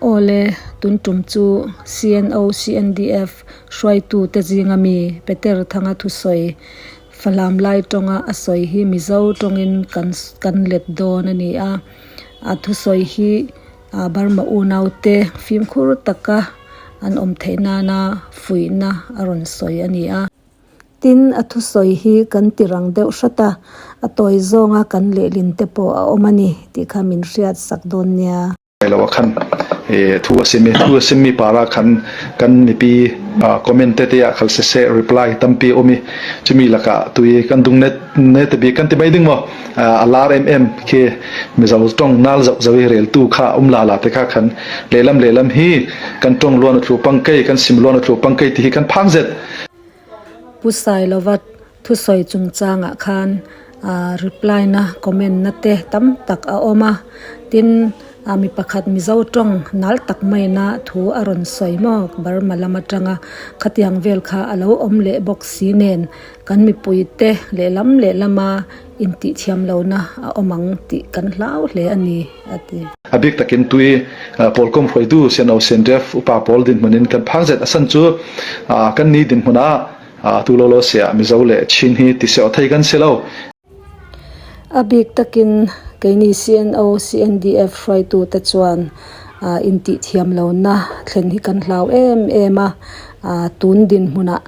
Awle, tun tum chu CNO CNDF hruaitute zinga mi Peter Thanga thusawi Falam lai tawnga a sawi hi Mizo tawngin kan kan let dawn a ni a. A thusawi hi Burma unaute fimkhur taka an awm theih nana fuihna a rawn sawi a ni a. Tin, a thusawi hi kan ti rang deuh hrat a, a tawi zawnga kan lehlin te pawh a awm a ni tih kha min hriat sak dawn nia. Lo a khan thu a sim i, thu a sim mi para khan kan mipi comment te te ah khal se se reply tampi a um i chumi lakah tui kan dung net ne te bik kan ti mai ding maw a lar em em khi Mizo tawng nal zoh zoh i reltu kha um la la te kha khan lehlam lehlam hi kan tawng luan a thlu pangkei kan sim luan a thlu pangkei ti hi kan phang zet. Pu Sailova thusawi chungchangah khan reply na comment na te tam tak a awm a, tin mi pakhat Mizo tawng nal tak maina thu a rawn sawi maw Burma lam atanga khatiang vel kha a lo awm leh bawk si nen kan mipuite lehlam lehlama Intihthiam lohna a awm ang tih kan hlau hle a ni, a ti. A bik takin tui pawlkawm hruaitu Siano Senref upa pawl dinhmunin kan phak zet a san cu kan ni dinhmun ah tu lawlaw se ah Mizo le Chin hi ti seh aw thei kan si lo. A bik takin keini CNO, CNDF hruaitute chuan intihthiam lohna thlen hi kan hlau em em a, tun dinhmunah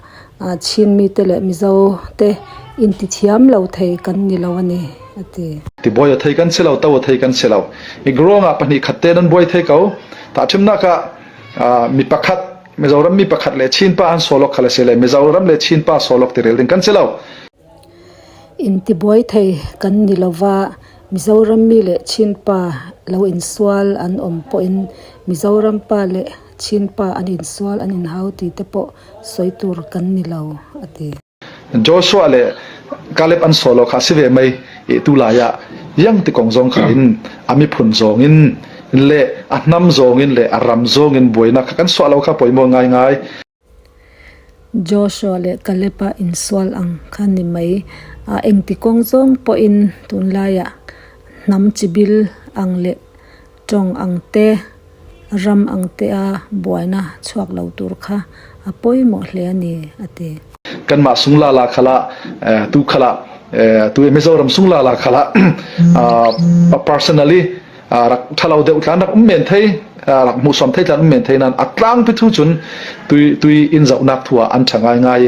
Chin mite leh Mizo te intithiam lo thei kan ni lo a ni, a ti. Ti buai a thei kan si lo, to a thei kan si lo. I ruangah pahnih khat te nan buai thei ko. Tahchunhnak ah mi pakhat Mizoram mi pakhat le Chin pa an solok khal a si le Mizoram le Chin pa solok ti rel ding kan si lo. Intibuai thei kan ni lova, Mizoram mi leh Chin pa lo insual an awm pawhin Mizoram pa leh Chin pa an insual an inhau ti te pawh sawi tur kan ni lo, a ti. Joshua le Caleb an solo kha si ve mai i tu lai ah yang ti kong zong kha in a miphun zong in le a hnam zong in le a ram zong in buainak kha kan suah lo kha poimo ngai ngai. Joshua leh Caleb-a insual ang kha ni mai. A engti kawng zawng pawhin tunlaiah hnam chibil ang leh tawng ang te, ram ang tea buaina chhuak lo tur kha a pawimawh hle a ni, a ti. Kanmah sungla la khala tu khala tu Mizoram sungla la khala personally rak ṭhalo deuh tlan rak um men thei rak hmuhsawm thei tlan um men thei nan a tlangpi thu cun tui tui in zohnak thu ah an ṭha ngaingai.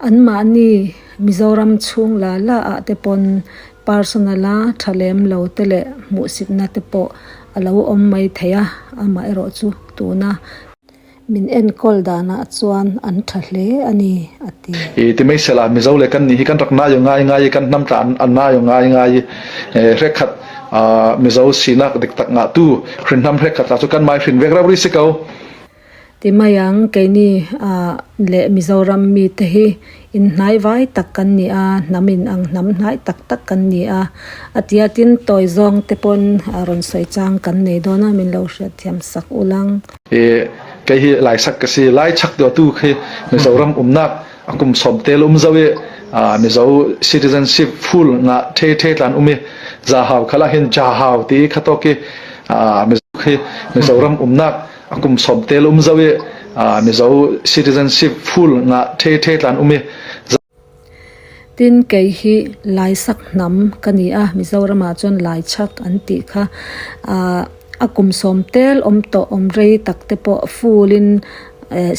Anmahni Mizoram chhung la la ah te pawn personal a ṭha lem lo te leh hmuhsitna te pawh a lo awm mai thei a, amaherawh chu tuna Min enkawl danah chuan an tha hle a ni, a ti. I ti mai sela, Mizo le kan nih hi kan rak nai aw ngai ngai i kan hnam tla an nai aw ngai ngai i hrekhat Mizo sinak dik tak ngah tu hrin hnam hrekhat la cu kan mai hrin vek rau ri si ko. Ti mai ang, keini leh Mizoram mite hi inhnai vai tak kan ni a, hnam in ang hnam hnai tak tak kan ni a, a tia tin tawi zawng te pawn rawn sawi chang kan nei dawn a, min lo hriatthiam sak ulang. I kei hi Laisak ka si. Laichak dawtu khi Mizoram umnak a kum sawm tel um zo i Mizo citizenship full nga the the tlan um i Zahau khala hin Jahau ti kha to ki Mizo khi Mizoram umnak a kum sawm tel um zo i Mizo citizenship full nga the the tlan um i Tin, kei hi Laisak hnam ka ni a, Mizoramah chuan Laichak an tih kha. A kum sawm tel awm tawh awm rei tak te pawh full in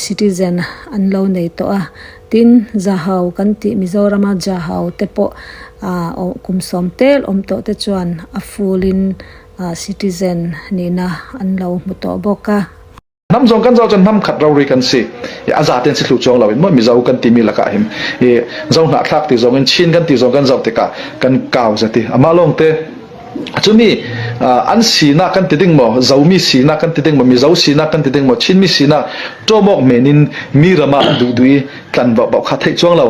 citizen an lo nei tawh a. Tin, Zahau kan tih Mizorama Jahau te pawh kum sawm tel awm tawh te chuan a full in citizen nihna an lo hmu tawh bawk a. Hnam zong kan zoh cun hnam khat rori kan si. I a zaten si thlu chuang loin maw Mizo kan timi lakah hin i Zo hnahthlak ti zong in Chin kan ti zong kan zoh tikah kan kau zati. Amah lawng te cumi an sinak kan ti ding maw Zomi sinak kan ti ding maw Mizo sinak kan ti ding maw Chinmi sinak ṭawmawk men in mi ram ah an duh duh i tlan bauh kha theih chuang lo.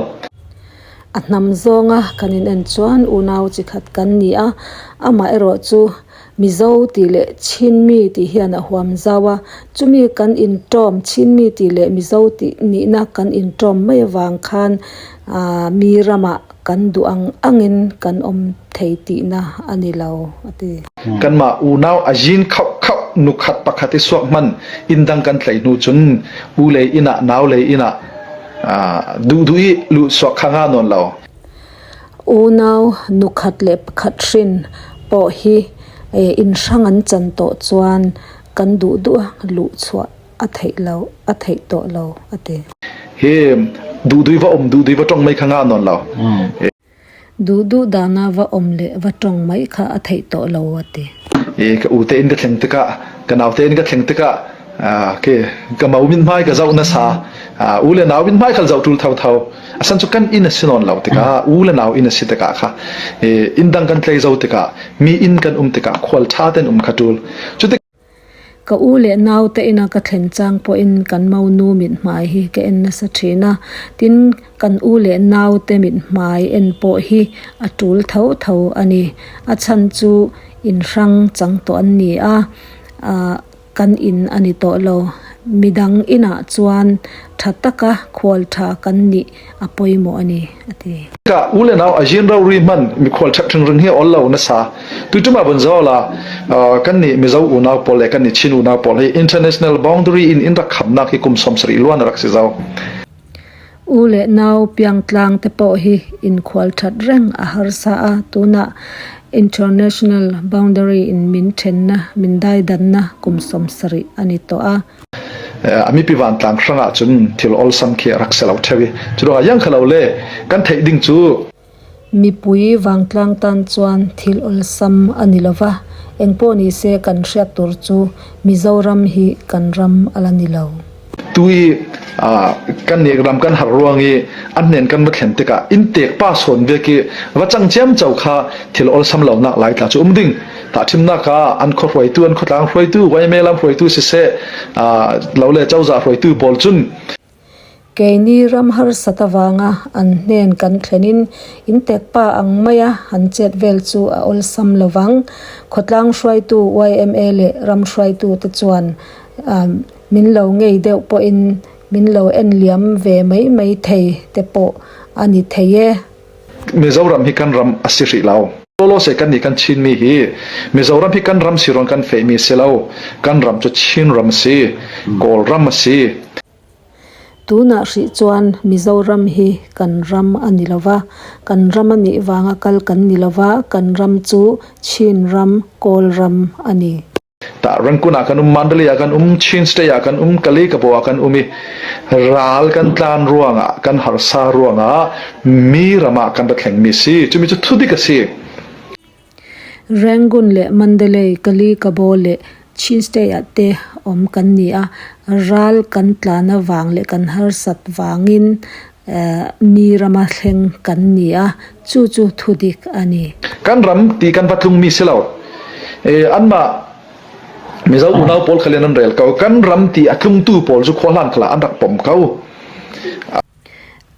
A hnam zawnga kan in en chuan unau chi khat kan ni a, amah erawh chu Mizo tih leh Chinmi tih hian a huam zau a, chumi kan inṭawm Chinmi tih leh Mizo tih nihna kan inṭawm mai avang khan aah mi ramah kan duh ang angin kan awm thei tihna a ni lo, a ti. Kanmah unau a zin khauh khauh. nu khat pakhat i suak hman inn dang kan tlei hnu cun u le inn ah nau le inn ah duh duh i luh suak kha nga nawn lo. Unau nu khat le pakhat hrin pawh hi inn hrang an can tawh chuan kan duh duh a luh chuah a theih lo a theih tawh lo a ti. Hi duh duh va um duh duh va tong mai kha nga nawn lo. Duh duh dana va um le va tong mai kha a theih tawh lo a ti. Ka u te in ka thleng tikah ka nau te in ka thleng tikah ke ka mau min hmai ka zoh na sa u le nau min hmai khal zoh tul tho tho asan cu kan inn a si nawn lo tikah u le nau inn a si tikah kha inn dang kan tlei zo tikah mi inn kan um tikah khual tha ten um kha tul cu Ka u leh naute ina ka thlen chang pawhin kan monu mithmai hi ka en nasa thin a, tin kan u leh naute mithmai en pawh hi a tul tho tho a ni. A chhan chu in hrang chang tawh an ni a, ah kan in a ni tawh lo. Midang inah chuan tha taka khual tha kan nih a pawimawh a ni, a ti. Ka u le nau a zin ro ri hman mikhual ṭhat ringring hi ol lo nasa. Tuṭum ah vun zo la kan nih Mizo unau pawl le kan nih Chin unau pawl hi international boundary in in rak khamnak hi kum 70 luan a rak si zo. U le nau piangtlang te pawh hi inkhual ṭhat reng a harsa a, tunah international boundary in min ṭhenna, min daidanna kum 70 a ni tawh a. A mipi vantlang hrang ah cun thil awlsam khi a rak si lo ṭheo i cu ruangah iang kha lo le kan theih ding cu Mipui vangtlang tan chuan thil awlsam a ni lo va, engpawh ni se kan hriat tur chu Mizoram hi kan ram a la ni lo. Tu i kan nih ram kan har ruang i an hnen kan va thlen tikah inn tek pa sawn ve khi va cang ciamco kha thil awlsam lo nak lai tla cu um ding. Tahchunhnak ah an khua hruaitu, an khuatlang hruaitu, YMA lam hruaitu siseh, lo le cozah hruaitu pawl cun Keini ram harsat avanga an hnen kan thlenin intekpa ang maia han chet vel chu a awlsam lovang. Khawtlang hruaitu YMA leh ram hruaitu te chuan min lo ngei deuh pawhin min lo en liam ve mai mai thei te pawh a ni thei e. Mizoram hi kan ram a si hrih lo. Lawlawse kan nih kan Chinmi hi Mizoram hi kan ram si ruang kan fehmi si lo. Kan ram cu Chinram a si. Kawlram a si. Tunah hrih chuan Mizoram hi kan ram a ni lo va, kan ram a nih vanga kal kan ni lo va, kan ram chu Chinram, Kawlram a ni. Tah Rangoon ah kan um, Mandalay ah kan um, Chin State ah kan um, Kali Kabaw ah kan um i ral kan tlan ruangah, kan harsa ruangah mi ram ah kan ra thlengmi si. Cumi cu thudik a si. Rangoon le Mandalay, Kali Kabaw le Chin State ah te um kan ni a, ral kan tlan avang le kan harsat vangin mi ram ah thleng kan ni a, chu chu thudik a ni. Kan ram ti kan va tlungmi si lo. Anmah Mizo unau pawl khal in an rel ko. Kan ram ti a tlungtu pawl cu khua hlan khala an rak pom ko.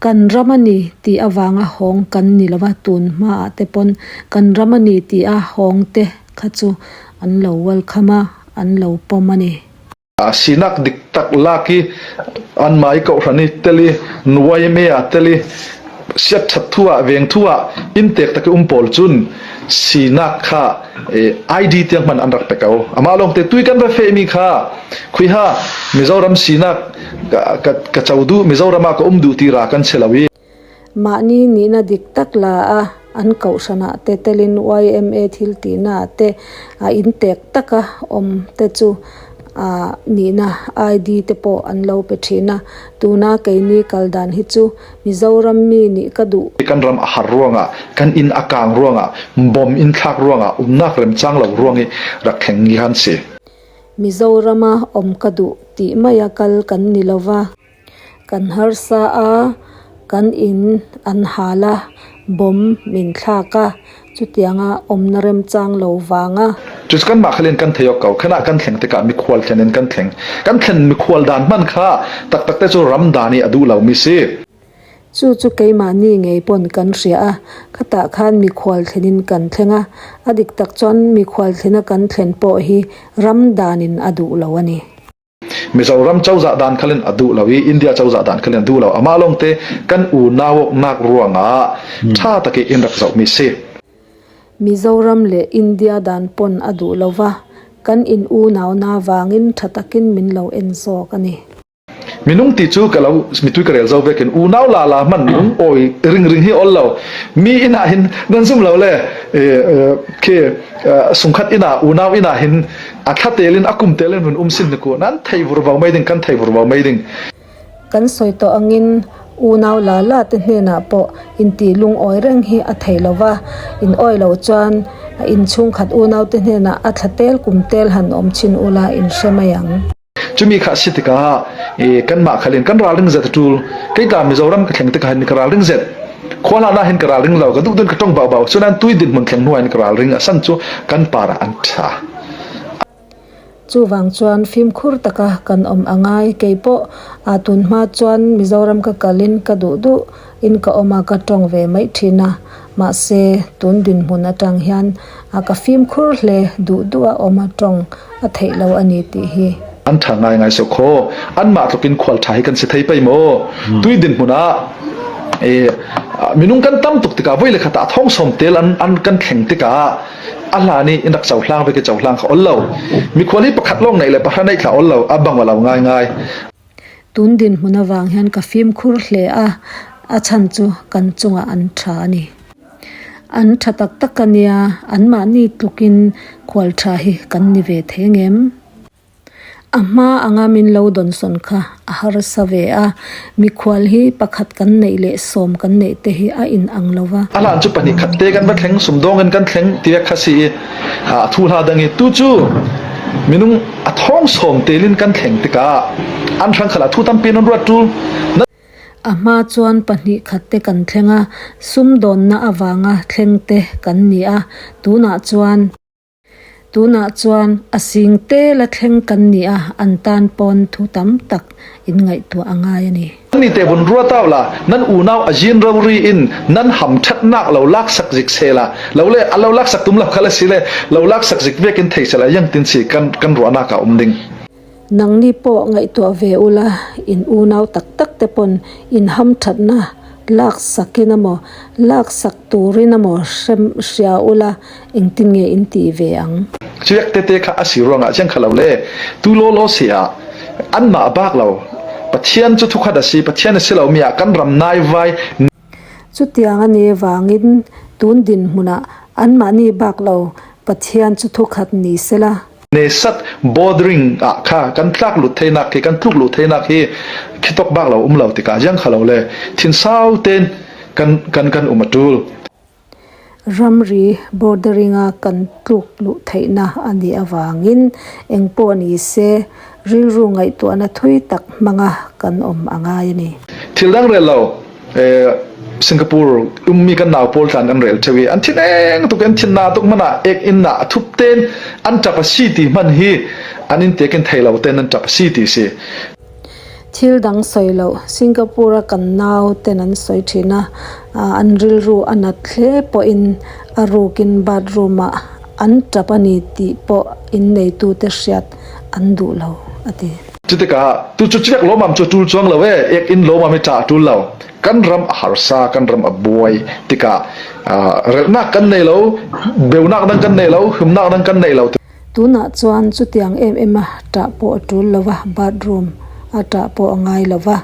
Kan ram a ni ti avanga hawng kan ni lova tun hma ah te pawn kan ram a ni ti a hawng te kha chu an lo welcome a, an lo pawm a ni. Sinak dik tak lak i anmah i kohhran i tel i YMA ah tel i siat ṭhat thu ah veng thu ah inn tek tak i um pawl cun sinak kha ID tiang hman an rak pe ko. Amah lawng te tui kan va fehmi kha khuiha Mizoram sinak ka co duh Mizoram ah ka um duh ti ra kan si lo i Mahni nihna dik tak la a an kohhranah te telin YMA thil tihna ah te a in tek taka awm te chu ah nihna ID te pawh an lo pe thin a. Tuna keini kal dan hi chu Mizoram mi nih ka duh. Kan ram a har ruangah, kan inn a kang ruangah, bom in thlak ruangah, umnak remcang lo ruang i rak thleng mi han si. Mizorama awm ka duh tih maia kal kan ni lova. Kan harsa a, kan in an hal a, bomb min thlak a, chutianga awmna remchang lo vang a. Cu kanmah khalin kan thei awk ko. Khan ah kan thleng tikah mikhual thlen in kan thleng. Kan thlen mikhual dan hman kha taktak te cu ram dan i a duh lomi si. Chu chu keimahni ngei pawn kan hria a, khatah khan mikhual thlen in kan thleng a, a dik tak chuan mikhual thlena kan thlen pawh hi ram dan in a duh lo a ni. Mizoram cozah dan khalin a duh lo i India cozah dan khalin a duh lo. Amah lawng te kan unau nak ruangah ṭha takin in rak zohmi si. Mizoram le India dan pawn a duh lo va, Kan in unauna vangin tha takin min lo en zawk a ni. Minung ti chu ka lo mitui ka rel zo vekin unau la la hman lung awi ring ring hi awl lo. Mi inah hin nan zum lo le khi sungkhat inah unau inah hin a thla telin a kum telin hun um sin ni ku nan thei vur vau mai ding kan thei vur vau mai ding. Kan sawi tawh angin unau la la te hnenah pawh intih lungawi reng hi a thei lo va, in awi loh chuan in chhungkhat unau te hnenah a thla tel kum tel han awm chhin ula in hre mai ang. Chumi kha si tikah kanmah khal in kan ralring zet a ṭul. Kei ta Mizoram ka thleng tikah hin ka ralring zet. Khua hlan ah hin ka ralring lo, ka duh dun ka ṭong bau bau. Cunain tui dinhmun thleng hnu ah hin ka ralring. A san cu kan par ah an ṭha. Chuvang chuan fimkhur taka kan awm a ngai. Kei pawh a tun hma chuan Mizoram ka kalin ka duh duh in ka awm a, ka tawng ve mai thin a. Mahse, tun dinhmun atang hian a ka fimkhur hle duh duh a awm a tawng a theih lo a ni tih hi. An tha ngai ngai sawk khaw. Anmah tlukin khual tha hi kan si thei pei maw? Tui dinhmun ah minung kan tam tuk tikah voi le khat ah thong sawm tel an an kan thleng tikah A hlan i in rak cohlang ve ke cohlang kha ol lo. Mikhual hi pakhat lawng neih le pahra neih thla ol lo, a bang lo ngaingai. Tun dinhmun avang hian ka fimkhur hle a, a chhan chu kan chungah an tha a ni. An tha tak tak a nia, anmahni tlukin khual tha hi kan ni ve thei ngem? A hma anga min lo dawnsawn kha a harsa ve a, mikhual hi pakhat kan neih leh sawm kan neih te hi a in ang lo va. A hlan chu pahnih khat te kan va thleng, sumdawng in kan thleng tia kha si i a thu hla dang i tu cu minung a thawng sawm tel in kan thleng tikah an hrang khala thu tampi in an ruat ṭul. A hma chuan pahnih khat te kan thleng a, sumdawnna avanga thleng te kan ni a, tunah chuan. Tunah chuan a sing tel a thleng kan ni a, an tan pawn thu tam tak in ngaihtuah a ngai a ni. Ni te vun rua tau la, nan unau a zin ro ri in nan ham that nak lo lak sak zik se la, lo le a lo lak sak tum lo kha la si le, lo lak sak zik vek in thei se la yang tin si kan kan ruah nak ah um ding. Nangni pawh ngaihtuah ve ula, in unau tak tak te pawn in hamthatna lak sakin emaw, lak sak turin emaw hrem hria ula, engtin nge in tih ve ang? Chiak tete kha a si ruangah chiang kha lo le, tu law law si ah anmah bak lo, Pathian cu thukhat a si, Pathian a si lomi ah kan ram naivai. Chutiang a nih avangin tun dinhmunah anmahni bak lo Pathian chu thukhat ni sela. Nesat bordering ah kha kan tlak lut theinak hi kan tluk luh theinak hi khitok bak lo um lo tikah jiang kha lo le thinsau ten kan kan kan um a tul. Ramri bordering a kan tluk luh theihna a nih avangin engpawh ni se rilru ngaihtuahna thui tak hmanga kan awm a ngai a ni. Thil dang rel lo Singapore ummi kan nau pawl tlan an rel ṭheu i an thin eng tuk an thin na tuk hmanh ah ek inn ah a thup ten an ṭap a si ti hmanh hi an in tekin thei lo ten an ṭap a si ti si. Thil dang sawi lo Singapore a kan nau ten an sawi ṭhin a, an rilru a nat hle pawhin a rukin bathroom ah an ṭap a ni tih pawh inneitute hriat an duh lo a ti. Cutikah tu cu ciak lawmam cu ṭul cuang lo e, ek inn lawmam hi ṭah a ṭul lo. Kan ram a harsa, kan ram a buai tikah relhnak kan nei lo, beunak dang kan nei lo, humnak dang kan nei lo. Tunah chuan chutiang em em a ṭah pawh a ṭul lo va, bathroom a ṭah pawh a ngai lo va.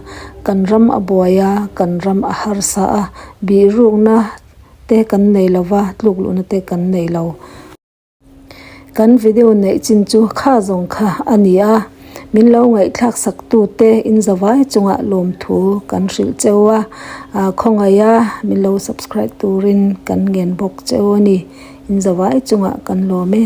Kan ram a buai a, kan ram a harsa a, bihrukna te kan nei lo va, tlukluhna te kan nei lo. Kan video neih chin chu kha zawng kha a ni a, min lo ngaihthlak sak tute in zavai chungah lawmthu kan hrilh cheu a, khawngaih a min lo subscribe turin kan ngen bawk cheu a ni, in zavai chungah kan lawm e.